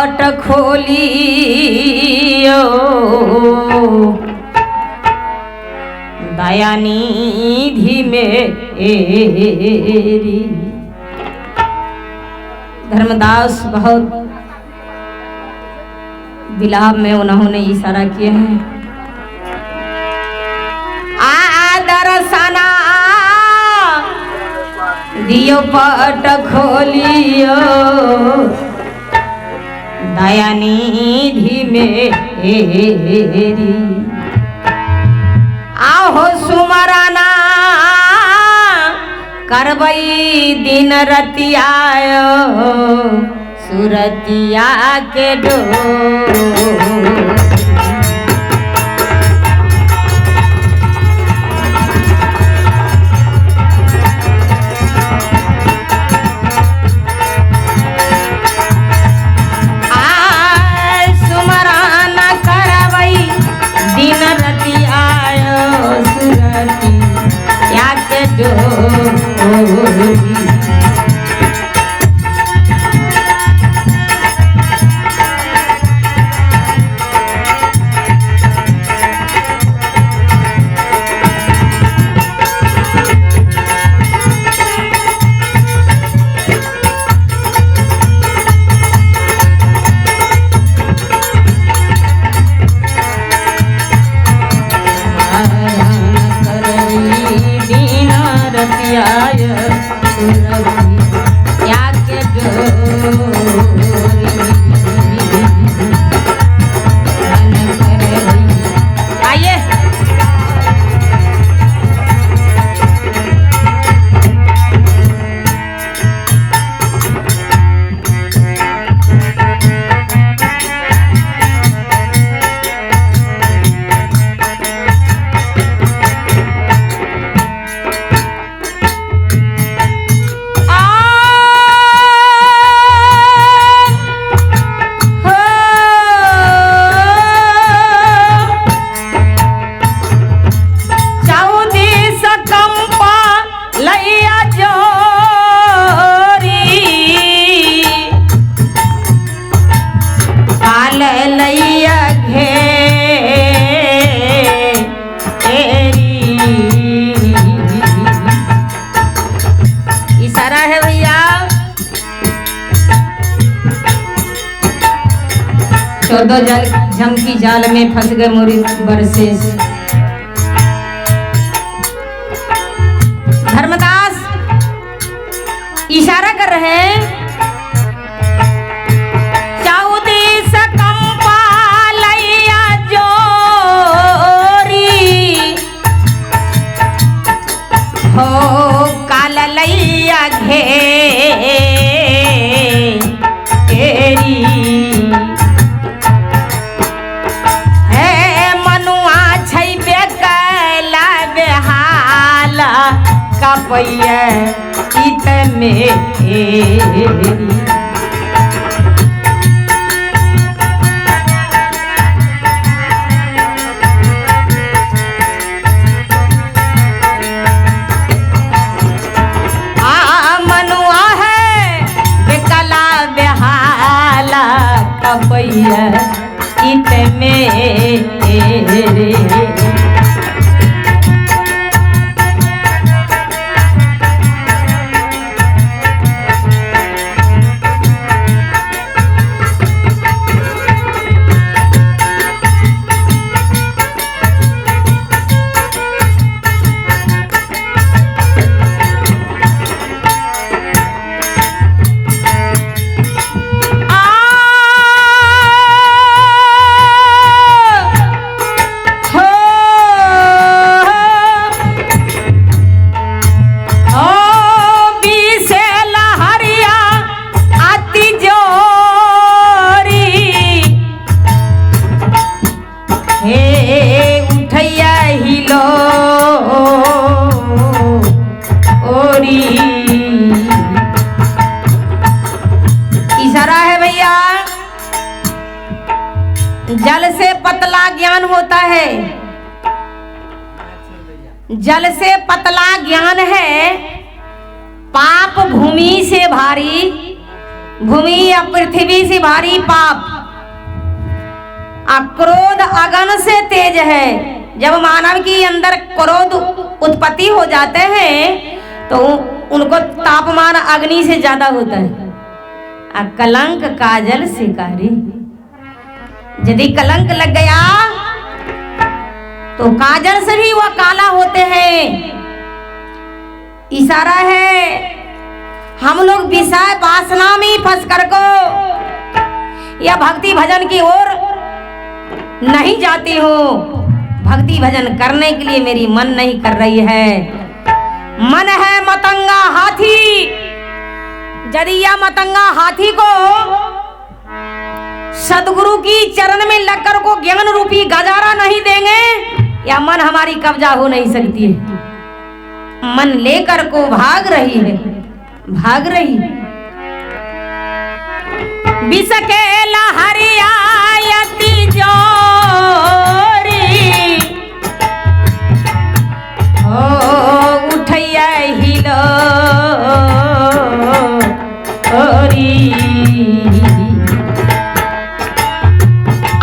पट खोलियो, दयानिधि मेरी। धर्मदास बहुत विलाप में उन्होंने इशारा किए हैं। आ दर्शना दियो पट खोलियो, दयानिधि मेरी। आहो सुमराना करबई दिन रतियायो, सुरतिया के डो। आय सुमराना करबई दिन रतियायो, सुरतिया के डोरी। आइए। चौदीस कंपा लैया जोरी, काल लैया घेरी। इशारा है भैया, 14 जल झमकी जाल में फंस गए मोरी बरसे। धर्मदास इशारा कर रहे हैं। चौदीस कंपा लैया जोरी, हो काल लैया घेरी। हे मनुआ छै बेकला बेहाला कपैया चित मेरी। आ मनुआ है बेकला बेहाला कपैया चित मेरी। आ हो ओ बीसे लहरिया आती जोरी, हे उठैया हिलो ओरी। इशारा है भैया, जल से पतला ज्ञान होता है, जल से पतला ज्ञान है, पाप भूमि से भारी। भूमि या पृथ्वी से भारी पाप। आ क्रोध अगन से तेज है। जब मानव की अंदर क्रोध उत्पत्ति हो जाते हैं तो उनको तापमान अग्नि से ज्यादा होता है। आ कलंक काजल शिकारी, यदि कलंक लग गया तो काजल से भी वह काला होते हैं। इशारा है हम लोग विषय वासना में फंस कर को या भक्ति भजन की ओर नहीं जाती हूँ। भक्ति भजन करने के लिए मेरी मन नहीं कर रही है। मन है मतंगा हाथी। यदि यह मतंगा हाथी को सदगुरु की चरण में लगकर को ज्ञान रूपी गजारा नहीं देंगे, या मन हमारी कब्जा हो नहीं सकती है। मन लेकर को भाग रही है, भाग रही है। विष के लहरिया यति जोरी, हो उठैया हिलो ओरी।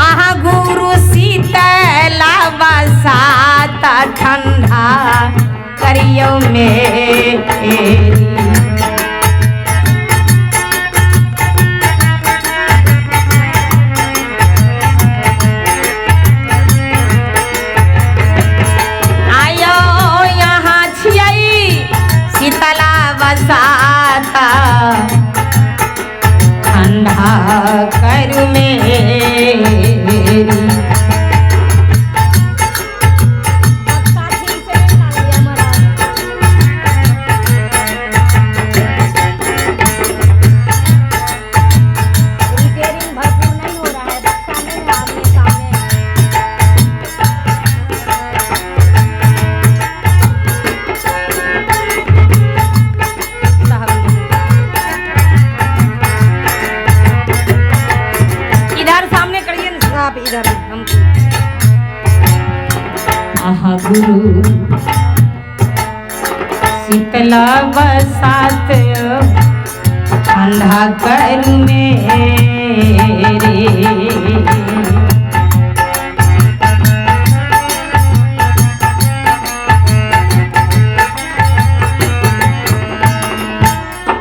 आहा गुरु शीतला बसात ठंडा करियो मेरी। आयो यहाँ छियै शीतला बसाता ठंडा करू मेरी। रिपेयरिंग भरपूर नहीं हो रहा है, बक्सा नहीं है आमने सामने। इधर सामने करिए ना आप, इधर हम। आहा गुरु शीतला बसात ठंडा कर मेरे।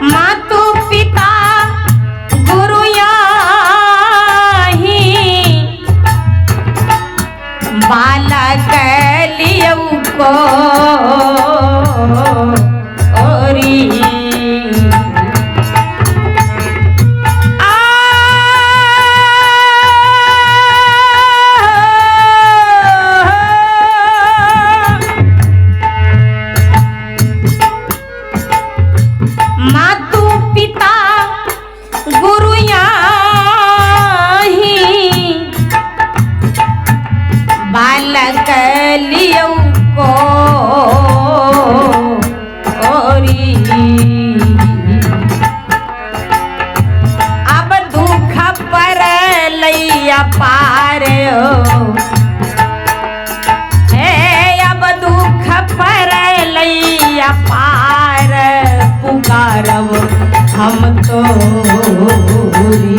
मातु पिता गुरु याही, बालक लियऊ को ओरी। आ मातु पिता गुरु याही, बालक लियऊ को ओरी। अब दुख पर लैया पार हो, हे अब दुख पर लैया पार पुकारब हम तोरी।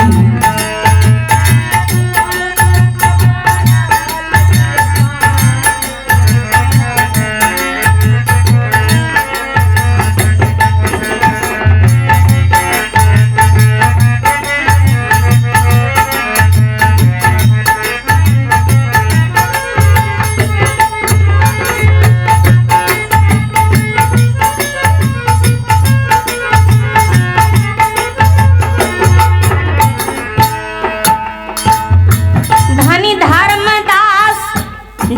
धनी धर्मदास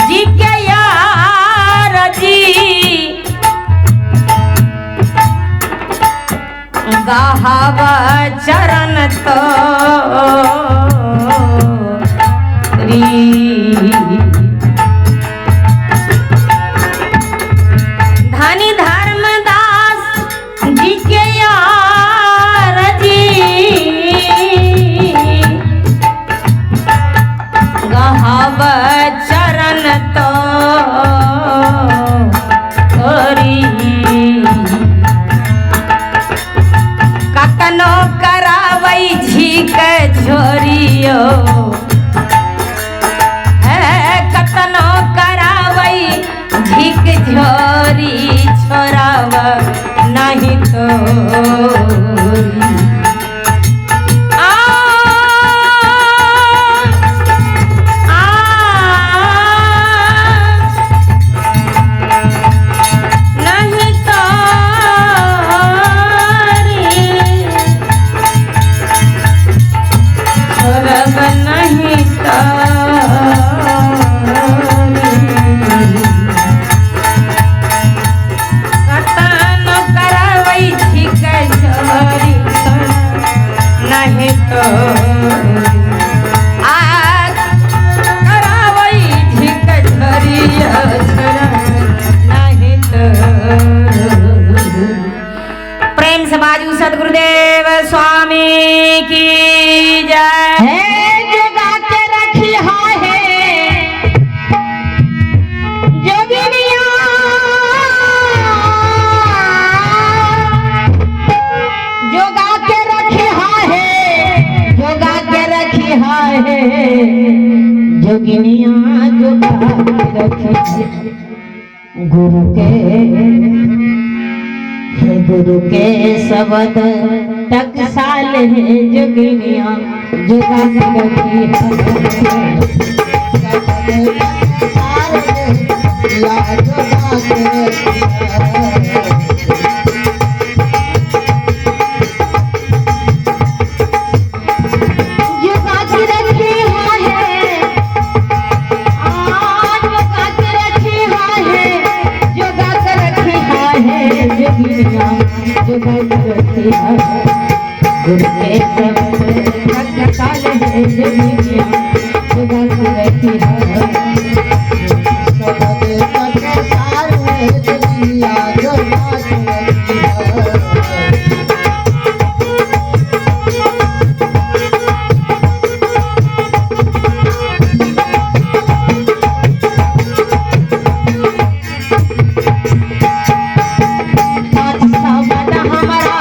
जी के यार जी, गाहब चरण तो री। धनी धर्मदास जी के यार जी, गहब चरण तो तोरी। कतनो करावै झोरियो है कतनो करावई झिक झोरी छोराव नहीं तोरी। आ आ नहीं तोरी छोरब नहीं तोरी। कतन करवै छिक झोरी नहीं तोरी। आ करावै झिक झोरी छोरब नहीं तोरी। प्रेम से बाजू सदगुरुदेव स्वामी की जय। हे जोगा के रखी है जोगिनिया, जोगा के रखी है, जोगा के रखी है जोगिनिया, जोगा के रखी गुरु के, हे गुरु के शब्द टकसाल है जोगिनिया, जोगा के रखी है। जोगा के रखी है, जोगा के रखी है, जोगा के रखी है जोगिनिया, जोगा के रखी है गुरु के शब्द टकसाल है जोगिनिया, जोगा के रखी है। पाँच शब्द हमारा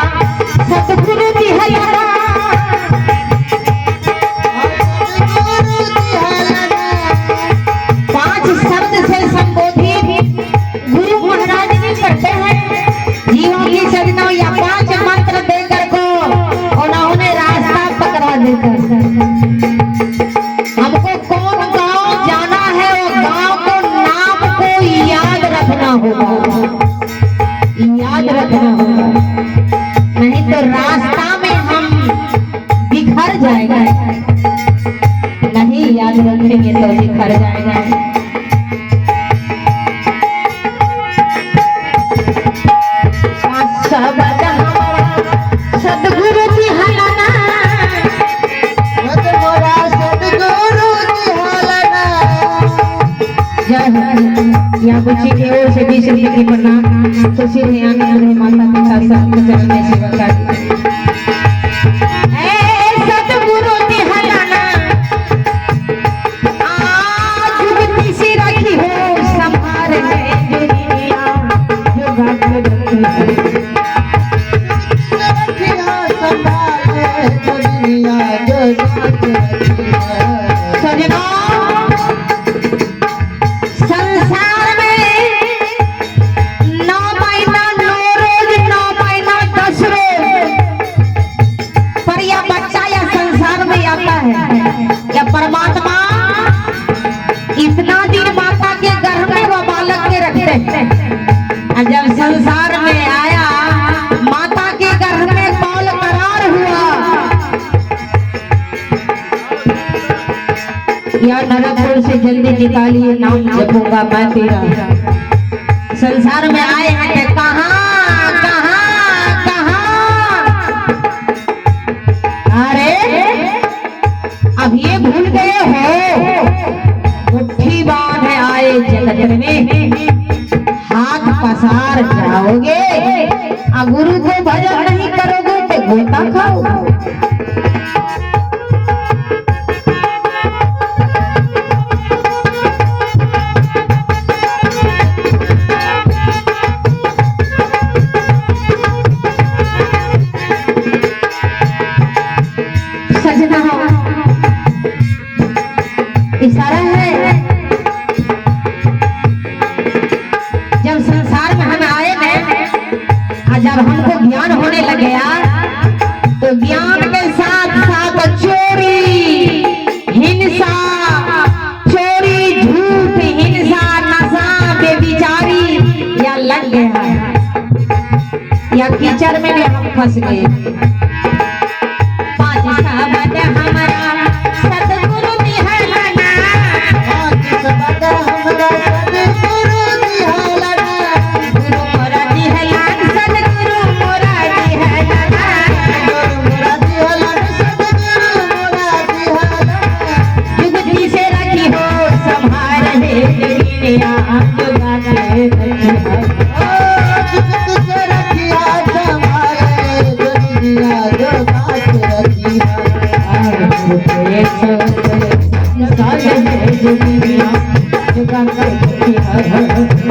सतगुरु दिहलना, पांच शब्द से संबोधित गुरु महाराज भी करते हैं जीवों की सजनों, या पांच मंत्र देकर को उन्होंने रास्ता पकड़ा देकर हमको कौन गांव जाना है वो गांव को नाम को याद रखना होगा, याद रखना होगा, नहीं तो रास्ता में हम बिखर जाएंगे। नहीं याद रखेंगे तो बिखर जाएंगे। शब्द हमारा सदगुरु दिहलना, जय हो। यहाँ बच्ची की ओर से 20 रुपए की प्रणाम। खुशी रहे, आनंद रहे, माता पिता सबके चरण में सेवा कर। सतगुरु दिहलना, आज जुगती सी रखी हो संभार में जोगिनिया, जोगा के रखी है। सजनों, संसार में 9 महीना 9 रोज 9 महीना 10 रोज पर यह बच्चा या संसार में आता है, या परमात्मा इतना दिन माता के गर्भ में वो बालक के रखते हैं। और जब संसार में आया, माता के गर्भ में कौल करार हुआ, या नरकपुर से जल्दी निकालिए, नाम जपूंगा मैं तेरा। संसार में आए हैं तो कहाँ कहाँ कहाँ, अरे अब ये भूल गए हो, मुट्ठी बांध आए जगत में, हाथ पसार जाओगे, और गुरु को भजन नहीं करोगे तो गोता खाओगे। सजना इशारा है, जब संसार में हम आए ना और जब हमको ज्ञान होने लग गया तो ज्ञान के साथ साथ चोरी, हिंसा, चोरी, झूठ, हिंसा, नशा, बेविचारी या लग गया या कीचड़ में भी हम फंस गए। पांच शब्द हमारा सतगुरु दिहलना, पांच शब्द हमरा सतगुरु दिहलना, गुरु मोरा दिहलन, सतगुरु मोरा दिहलना, गुरु मोरा दिहलन, सतगुरु मोरा दिहलना। जुगती से रखी हो संभाल हे दुनिया जुगा के रखी ओ जुगत से रखिया संभाले दुनिया जुगा के रखिया। दुनिया जुगा के रखी। दुनिया जुगा के रखिया।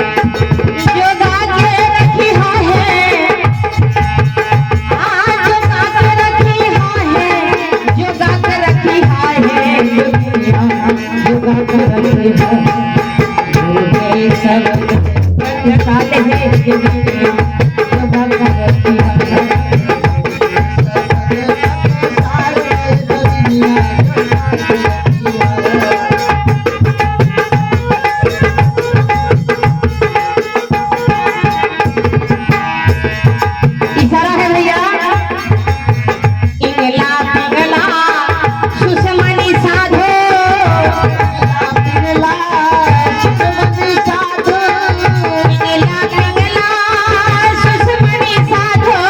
जोगा के रखी है, जोगा के रखी है, जोगा के रखी है, दुनिया जोगा के रखी है। सब साथ है दुनिया जोगा के रखी है। इशारा है भैया, इंगला पिंगला सुषमणि साधो, इंगला पिंगला सुषमणि साधो, सुषमणि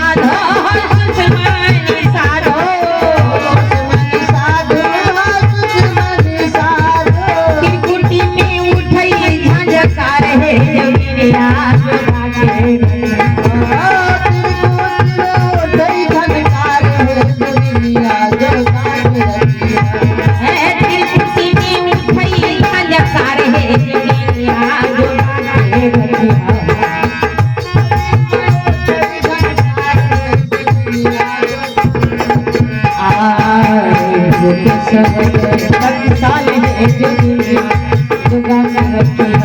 साधो, सुषमणि साधो, त्रिकुटी में उठई झंझकार है जोगिनिया जोगा के है, त्रिकुटी में उठई झंझकार है जोगिनिया जोगा के रखिया। साल है जोगिनिया जोगा के रखिया।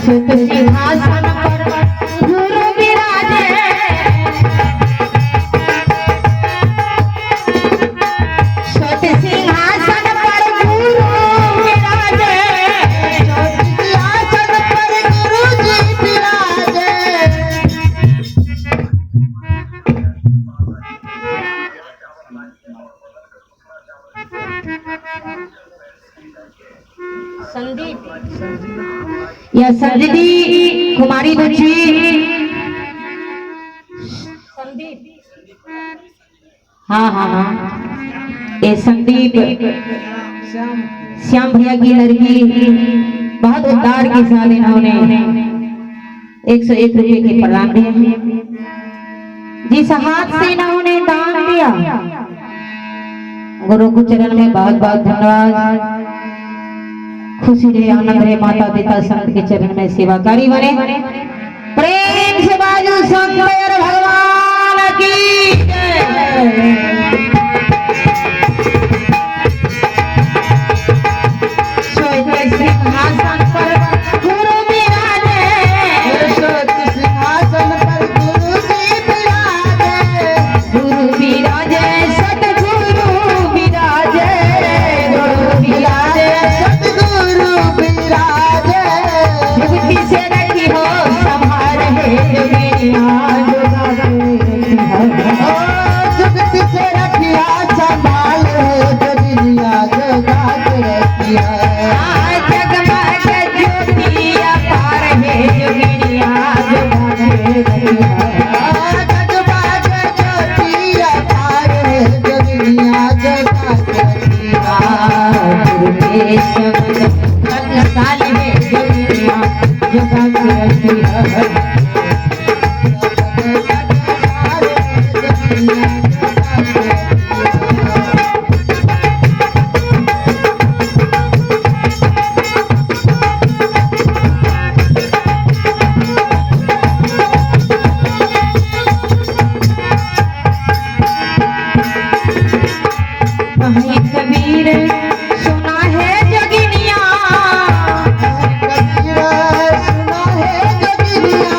सुत सिंहासन पर गुरु विराजे, सुत सिंहासन पर गुरु विराजे, संदीप या संदीपी कुमारी बच्ची, संदीप, हाँ हाँ हाँ, ये संदीप श्याम भैया की लड़की बहुत उद्धार के साथ इन्होंने 101 रुपये के प्रदान दिए। जिस हाथ से इन्होंने दान दिया, गुरु को चरण में बहुत बहुत धन्यवाद। खुशी रहे, आनंद रहे, माता पिता संत के चरण में सेवाकारी बने। प्रेम से बाजू संत और भगवान की जय। श्वेत सिंहासन पर गुरु विराजे, सिंहासन पर गुरु जी विराजे, गुरु विराजे, सतगुरु विराजे, गुरु विराजे, सतगुरु विराजे। जुगती से रखी हो संभाल है दुनिया जुगा के रखी है। ओ जुगत से रखिया कहीं कबीर सुना है जोगिनिया, कबीर सुना है जोगिनिया,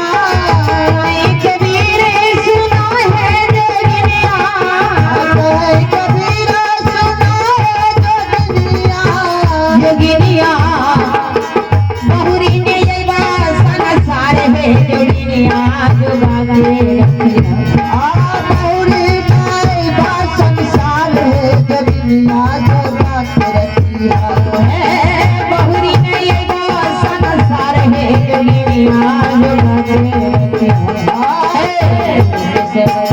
कहीं कबीर सुना है जोगिनिया, कहीं कबीर सुना है जोगिनिया, जोगिनिया बहुरी ने अइबा संसार है जोगिनिया जोगा के रखिया। आ बहुरी नाई बा संसार है जोगिनिया जोगा के रखिया। है बहुरी ने अइबा संसार है जोगिनिया जोगा के रखिया। है संसार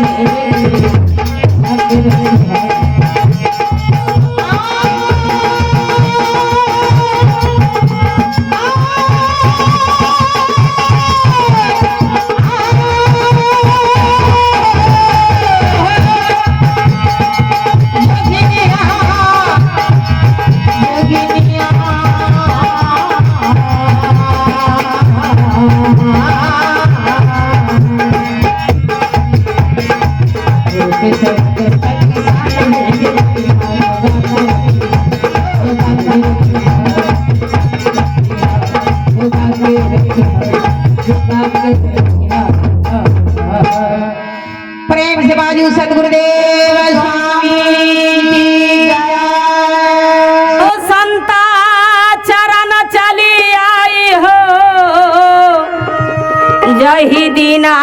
है जोगिनिया के रखिया। प्रेम से बाजू सदगुरुदेव स्वामी की जय। ओ संता चरण चली आई हो जही दिना,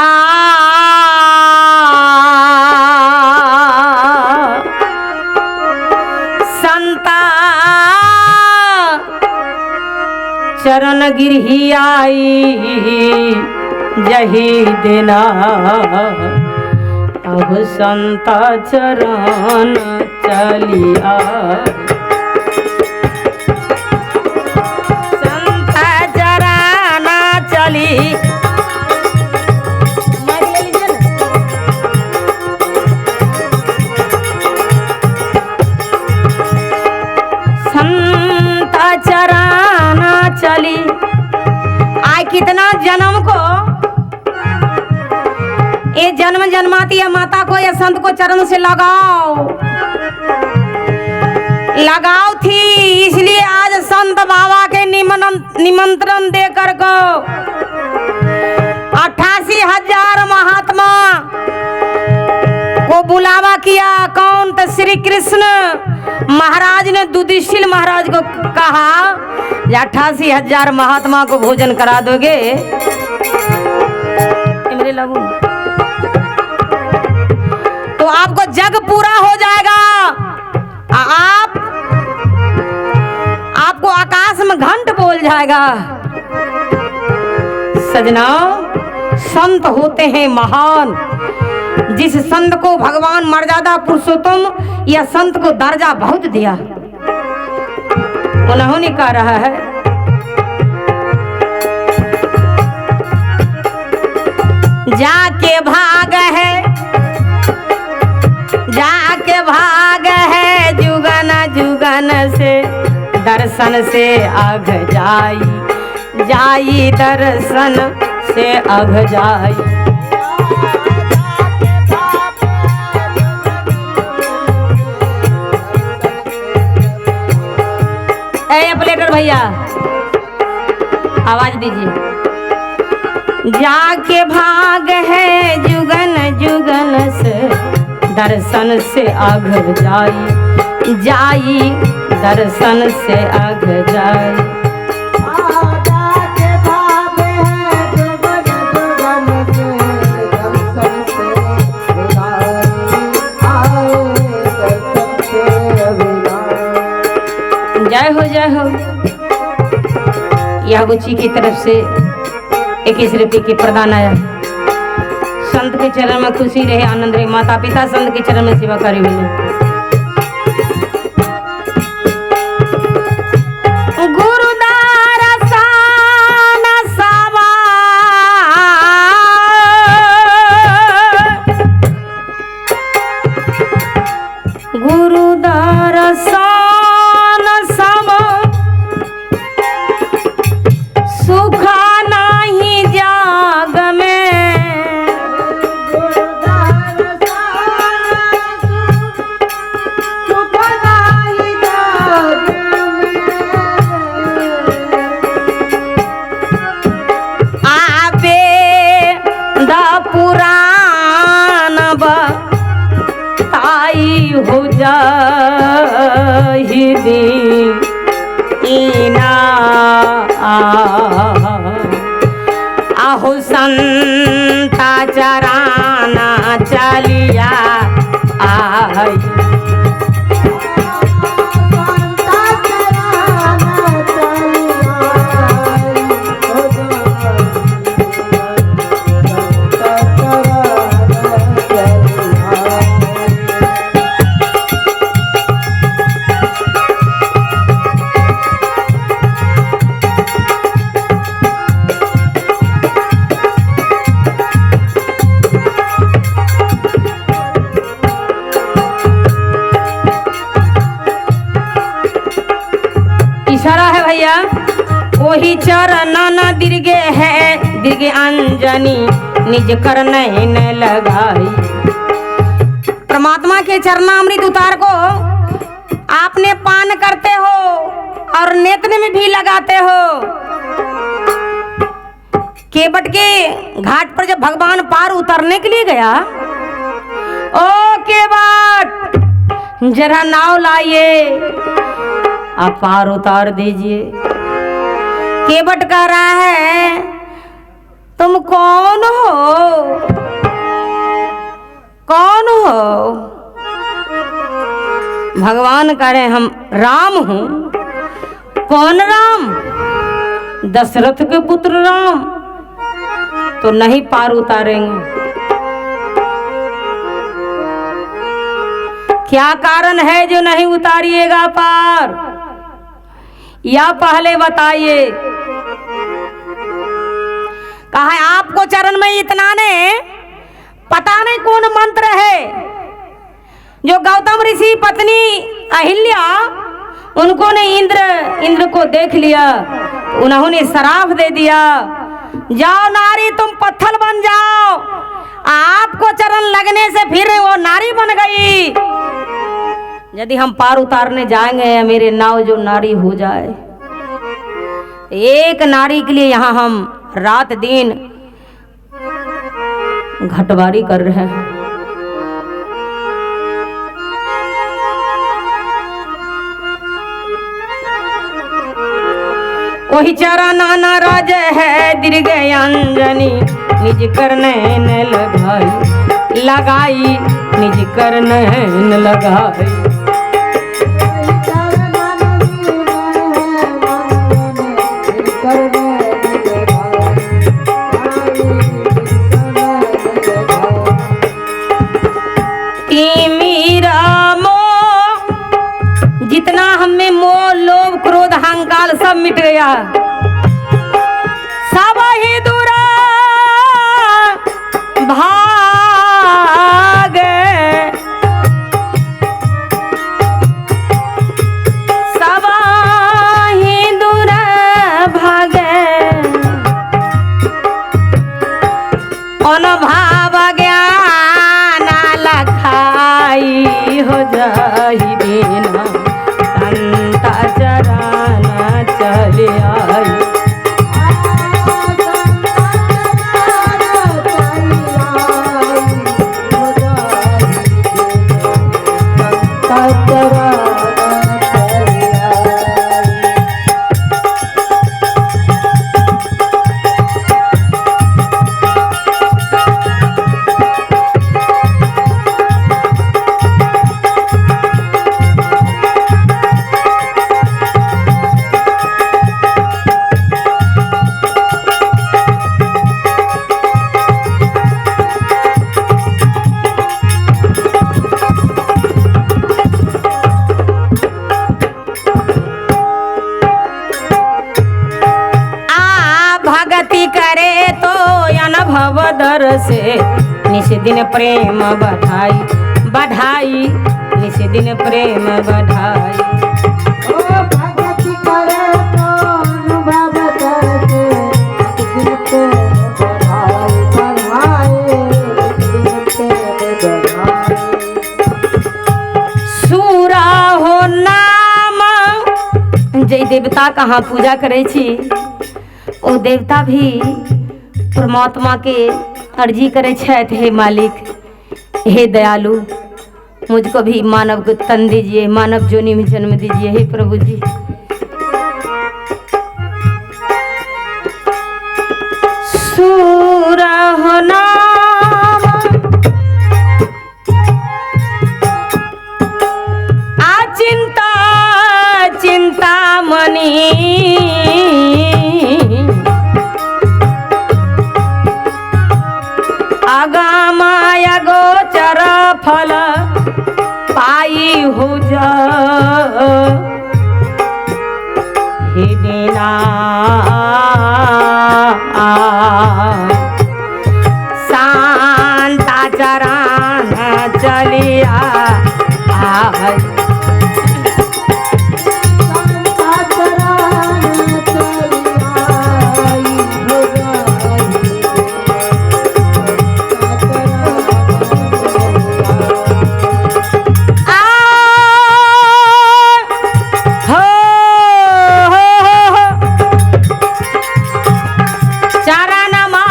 संता चरण गिरही आई जही दिना, अब संता चरण चली आई, संता चरण चली। माइक ले लीजिए ना। संता चरण चली आय कितना जन्म को ये जन्म जन्माती है माता को या संत को चरण से लगाओ लगाओ थी, इसलिए आज संत बाबा के निमंत्रण दे कर को 88,000 महात्मा को बुलावा किया। कौन? तो श्री कृष्ण महाराज ने युधिष्ठिर महाराज को कहा 88,000 महात्मा को भोजन करा दोगे मेरे लगू तो आपको जग पूरा हो जाएगा, आप आपको आकाश में घंट बोल जाएगा। सजना, संत होते हैं महान, जिस संत को भगवान मर्यादा पुरुषोत्तम या संत को दर्जा बहुत दिया, उन्होंने कह रहा है जाके भाग है, जाके भाग है जुगन जुगन से दर्शन से अघ जाई, जाई दर्शन से अघ जाई। ए ऑपरेटर भैया आवाज दीजिए। जाके भाग है जुगन जुगन से दर्शन से अघ जाई, जाई दर्शन से अघ जाई। के भाव है जुगन जुगन से दर्शन से आए दर्शन से अभिलाष। जय हो जय हो। यह गुच्ची की तरफ से 21 रुपये की प्रदान आया। संत के चरण में खुशी रहे, आनंद रहे, माता पिता संत के चरण में सेवा करे मिले। गुरुदार साना सावा जाहि दीना। आहु संता चराना चलिया आई। इशारा है भैया, वही चरण दीर्घे है दीर्घ अंजनी निज कर नैन लगाई। परमात्मा के चरणामृत उतार को आपने पान करते हो और नेत्र में भी लगाते हो। केवट के घाट पर जब भगवान पार उतरने के लिए गया, ओ केवट जरा नाव लाइए, आप पार उतार दीजिए। केवट कह रहा है तुम कौन हो, कौन हो? भगवान कह रहे हम राम हूं। कौन राम? दशरथ के पुत्र राम। तो नहीं पार उतारेंगे। क्या कारण है जो नहीं उतारिएगा पार, या पहले बताइए। कहा है आपको चरण में इतना ने पता नहीं कौन मंत्र है जो गौतम ऋषि पत्नी अहिल्या उनको ने इंद्र इंद्र को देख लिया, उन्होंने श्राप दे दिया, जाओ नारी तुम पत्थर बन जाओ। आपको चरण लगने से फिर वो नारी बन गई। यदि हम पार उतारने जाएंगे मेरे नाव जो नारी हो जाए। एक नारी के लिए यहाँ हम रात दिन घटवारी कर रहे हैं। वही चरण राज है दीर्घ अंजनी निज कर नैन लगाई लगाई निज कर नैन लगाई। मोह जितना हमें मोह लोभ क्रोध अहंकार सब मिट गया, सब ही दूरा भाग, सब ही दूरा भाग, अनुभव ज्ञान लखाई हो जाई बिना संत चरण चले आई। भक्ति करे तो अनुभव दर से निस दिन प्रेम बढ़ाई बढ़ाई निस दिन प्रेम बढ़ाई। ओ भक्ति करे तो अनुभव दर से दिन प्रेम बढ़ाई बढ़ाई दिन प्रेम बढ़ाई। सूरा हो नाम जय देवता कहाँ पूजा करे छी ओ देवता भी परमात्मा के अर्जी करे छथि, हे मालिक हे दयालु मुझको भी मानव को तन दीजिए, मानव जोनी में जन्म दीजिए हे प्रभु जी। सूरह नाम आ चिंता चिंता मनी अगामाया गोचर फल पाई हो जा हे दीना शांता चरण चलिया आय। आ हो हो हो चरणमा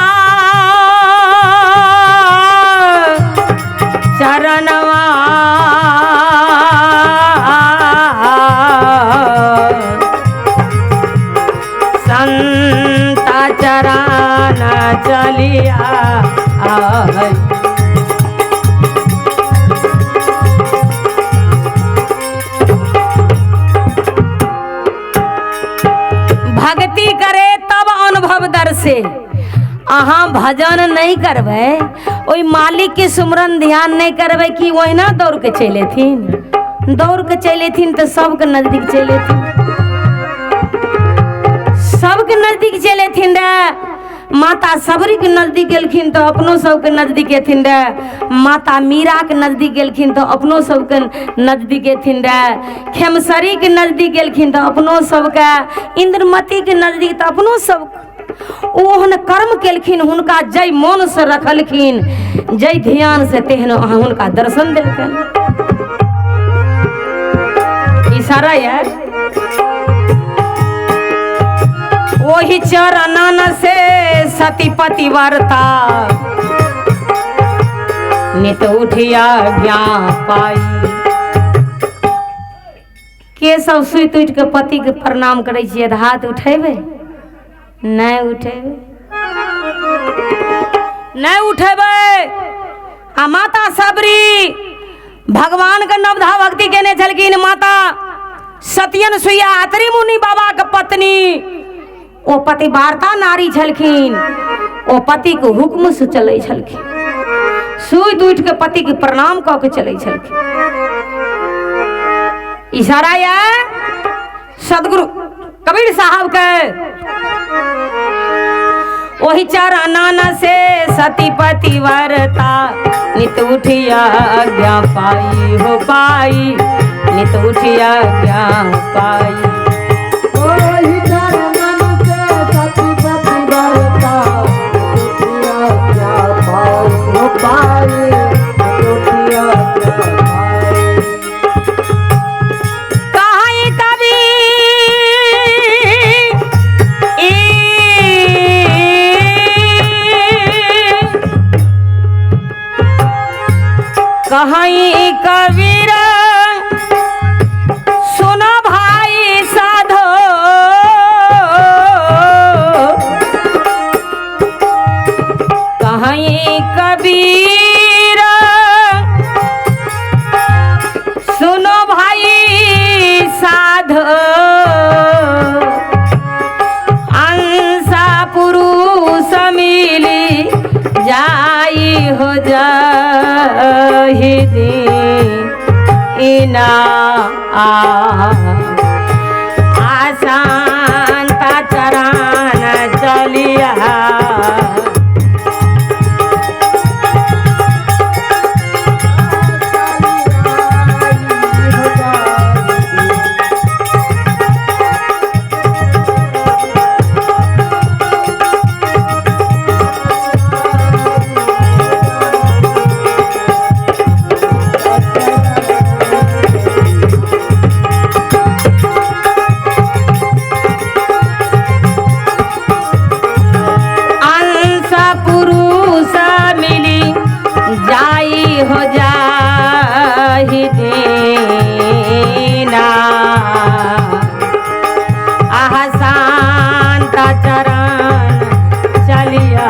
चरणमा संता चरण चलिया आय। भक्ति करे तब अनुभव दर से। अहाँ भजन नहीं करबै, ओहि मालिक के सुमरन ध्यान नहीं करबै कि ओहिना दौड़ के चलि एथिन। दौड़ के चलि एथिन तऽ सबके नजदीक चलि एथिन, सबके नजदीक चलि एथिन रे। माता सबरी के नजदीक गेलखिन तऽ अपनो सबके नजदीक एथिन रे। माता मीरा के नजदीक गेलखिन तऽ अपनो सबके नजदीक एथिन रे। खेमसरी के नजदीक गेलखिन तऽ अपनो सबके, इंद्रमती के नजदीक तऽ अपनो सब। ओ ओहन कर्म केलखिन, हुनका जै मन से रखलखिन, जै ध्यान से, तेहन अहाँ हुनका दर्शन देलखिन। इशारा है वही चरणन से सती पतिव्रता नित उठिया ज्ञान पाई। के सब सुति उठि के पति के प्रणाम करै छियै तऽ हाथ उठेबै? नहि उठेबै, नहि उठेबै। आ माता सबरी भगवान के नवधा भक्ति केने छलखिन। माता सत्यन सुइया अत्रि मुनि बाबा के पत्नी, ओ पतिवार्ता नारी छलखिन। ओ पति के हुक्म से चलै छलखिन, सुति उठि के पति के प्रणाम कऽ के चलै छलखिन। इशारा यऽ सदगुरु कबीर साहब के, वही चरणन से सती पतिव्रता नित उठिया आज्ञा पाई हो पाई, नित उठिया आज्ञा पाई। ओहि चरणन से सती पतिव्रता उठिया क्या पाई हो पाई, उठिया क्या पाई। कहीं कभी कहीं कबीर सुनो भाई साधो, कहीं कबीर सुनो भाई साधो, अंसा पुरुष मिली जाई हो जाहि दीना। आशांता चरण चलिया अंश पुरुष मिली जाई हो जाहि कही देना। आह शांत चरण चलिया,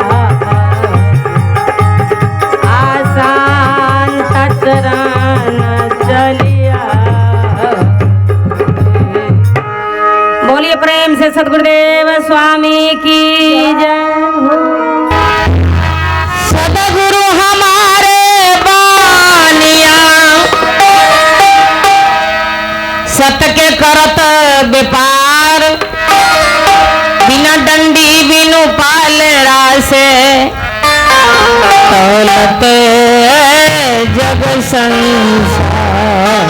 आशांत चरण चलिया। बोलिए प्रेम से सतगुरुदेव स्वामी की जय। सदगुरु हमारे बानिया, सत के करत व्यापार, बिना डंडी बिनु पालड़ा से तौलत जग संसार।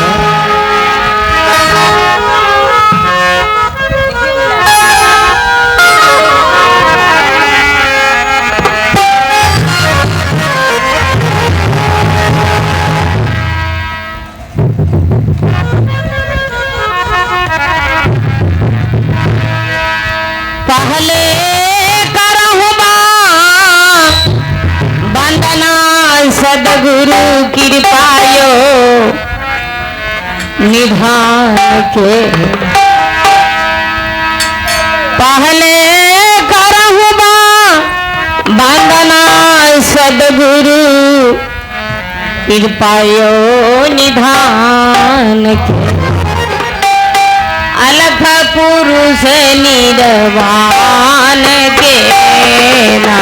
पहले करहु वंदना सदगुरु कृपायो निधान के। पहले करहु वंदना सदगुरु कृपायो निधान के। अलख पुरुष निर्वाण के ना।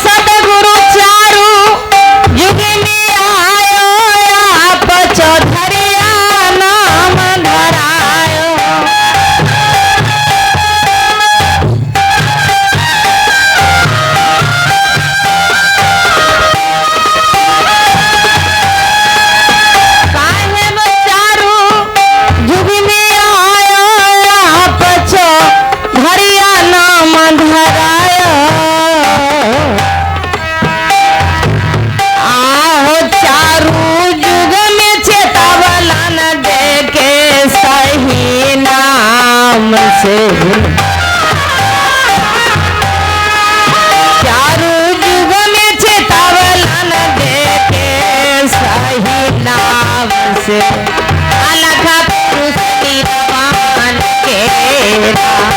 सदगुरु चारू युग में आयो, आप चौधरिया नाम धरायो। काहे चारू युग में आयो, आप चौधरिया नाम धरायो। आहो चारू युग में चेतावलन देके सही नाम से। चारू युग में चेतावलन देके सही नाम से। अलख पुरुष निर्वाण के नाम।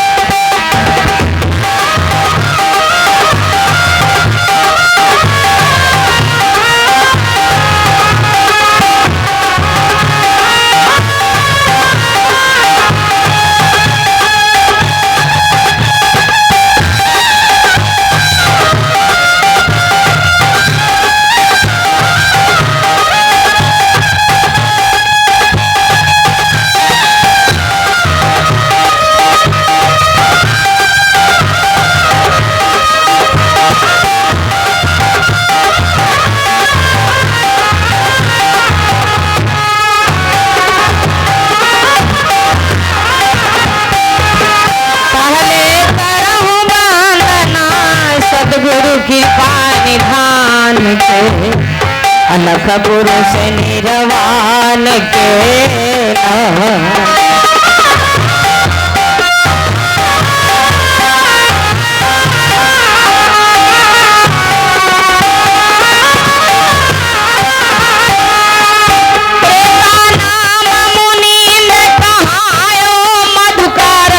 पहले करहु वंदना सदगुरु कृपा निधान के। अलख पुरुष निर्वाण के नाम। प्रेता नाम मुनींद्र कहायो, मधुकर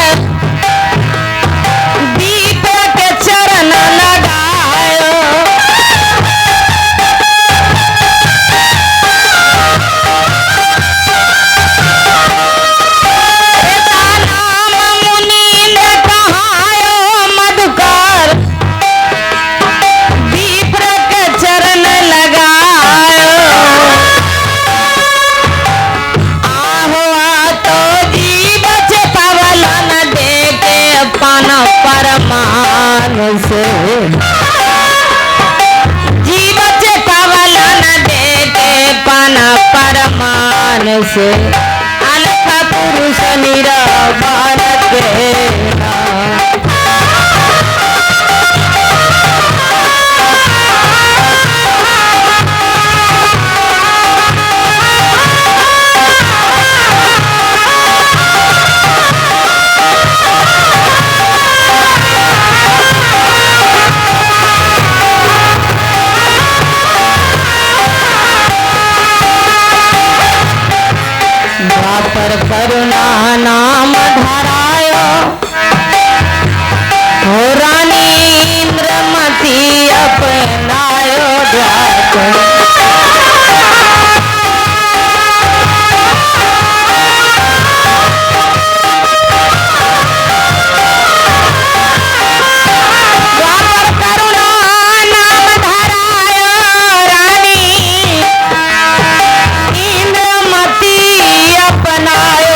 दीप के चरण लगायो। से अलख पुरुष निरवान के नाम। द्वापर करुणा नाम धरायो, हो रानी इंद्रमती अपनायो। द्वापर द्वापर करुणा नाम धरायो, रानी इंद्रमती अपनायो।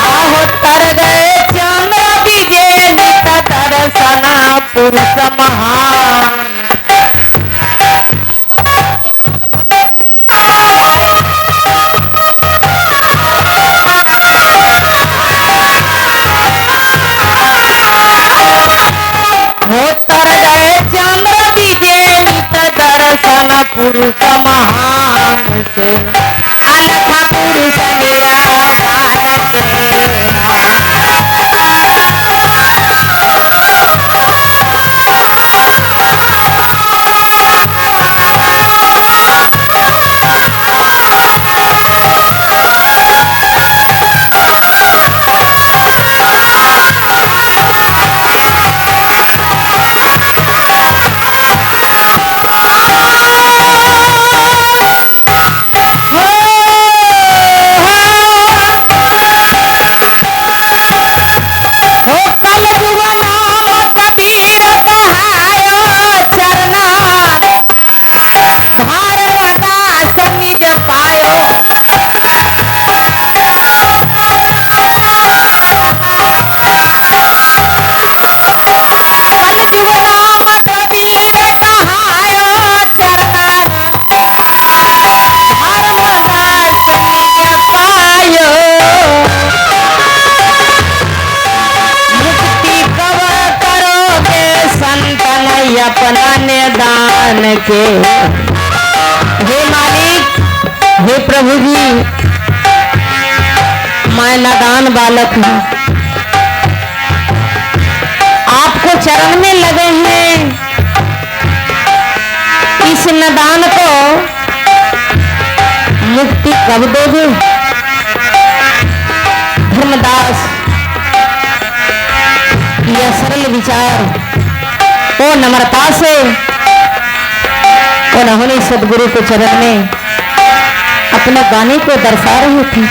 आहो तर गए चंद्र विजय नित दर्शना पुरुष महान। हो तर गए चंद्र विजय नित दर्शन पुरुष महान से अलख पुरुष निरावान के नाम। हो कल युग नाम कबीर कहायो, चरना धर्मदास निज पायो। कल युग नाम कबीर कहायो, चरना धर्मदास निज पायो। मुक्ति कब करोगे संतन अपना निदान के। हे मालिक, हे प्रभु जी, मैं नादान बालक हूँ, आपको चरण में लगे हैं। इस नादान को मुक्ति कब दोगे? धर्मदास यह सरल विचार वो नम्रता से उन्होंने सदगुरु के चरण में अपने गाने को दर्शा रहे थे।